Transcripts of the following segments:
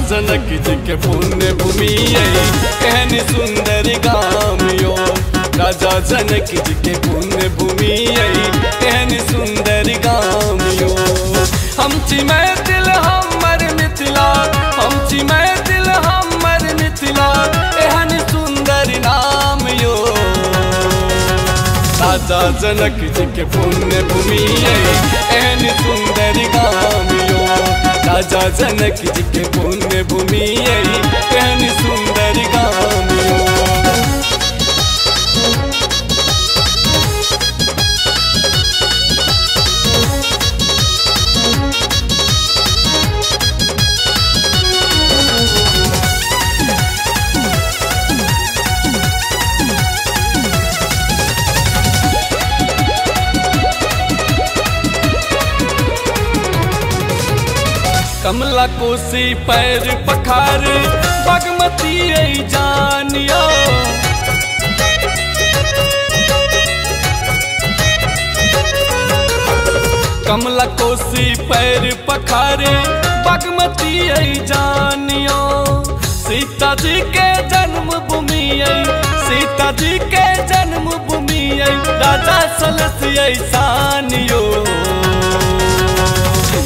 जनक जी के पुण्य भूमि एहन सुंदर गाम यो। राजा जनक जी के पुण्य भूमि एहन सुंदर गाम यो। हम छी मैथिल हमर मिथिला, हम छी मैथिल हमर मिथिला, एहन सुंदर नाम यो। राजा जनक जी के पुण्य भूमि एहन सुंदर गाम यो। राजा जनक जी के पुण्य भूमि एहन सुंदर गाम यो। कमला कोसी पैर पखार बागमती जानियो। कमला कोसी पैर पखारे बागमती जानियो। सीता जी के जन्म भूमि, सीता जी के जन्म भूमि, राजा सलसियै सानियो।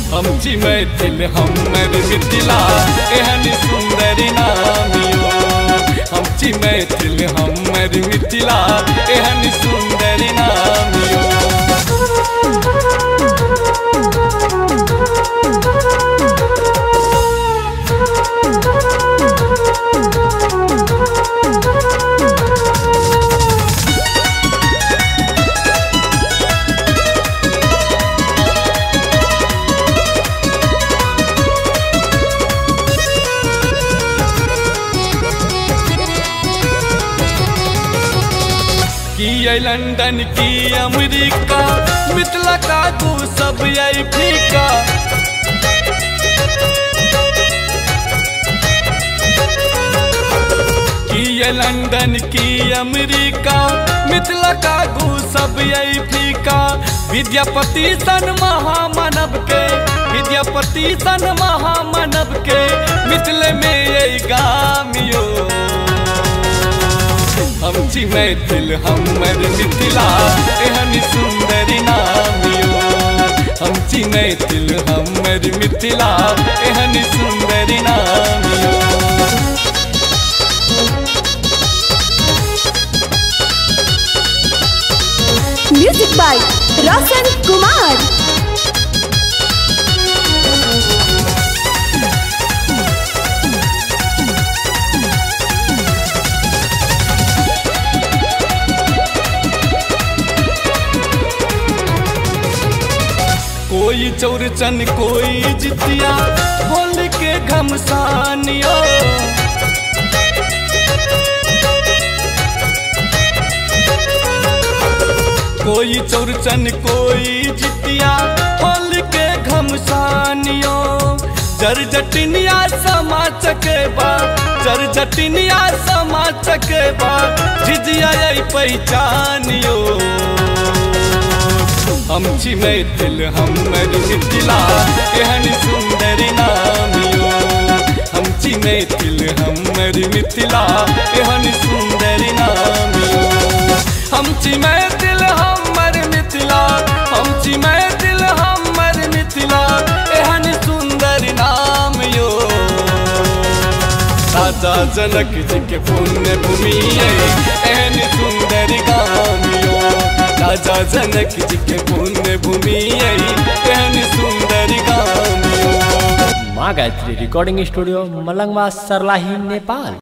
हम छी मैथिल हमर मिथिला एहन सुंदर नाम यो। हम छी मैथिल हमर मिथिला एहन सुंदर नाम यो। की लंदन की अमेरिका मिथिला काकू सब अफ्रीका। की लंदन की अमेरिका मिथिला काकू सब अफ्रीका। विद्यापति सन महामानव के, विद्यापति सन महामानव के मिथिले में यही गाम यो। हम छी मैथिल हमर मिथिला एहन सुंदर नाम यो। हम छी मैथिल हमर मिथिला एहन सुंदर नाम यो। Music by Roshan Kumar. कोई चौरचन कोई जितिया होल के घमसानियो। कोई चौरचन कोई जितिया होल के घमसानियो। जरजटिनिया समा चकेबा, जरजटिनिया समा चकेबा, झिझिया पहचानियो। हम छी मैथिल हमर मिथिला एहन सुंदर नाम यो। हम छी मैथिल हमर मिथिला एहन सुंदर नाम यो। हम छी मैथिल हमर मिथिला, हम छी मैथिल हमर मिथिला, एहन सुंदर नाम यो। राजा जनक जी के पुण्य भूमि एहन सुंदर गाम यो। राजा जनक जी के पुण्य भूमि एहन सुंदर गाम यो। माँ गायत्री रिकॉर्डिंग स्टूडियो मलंगवा सरलाही नेपाल।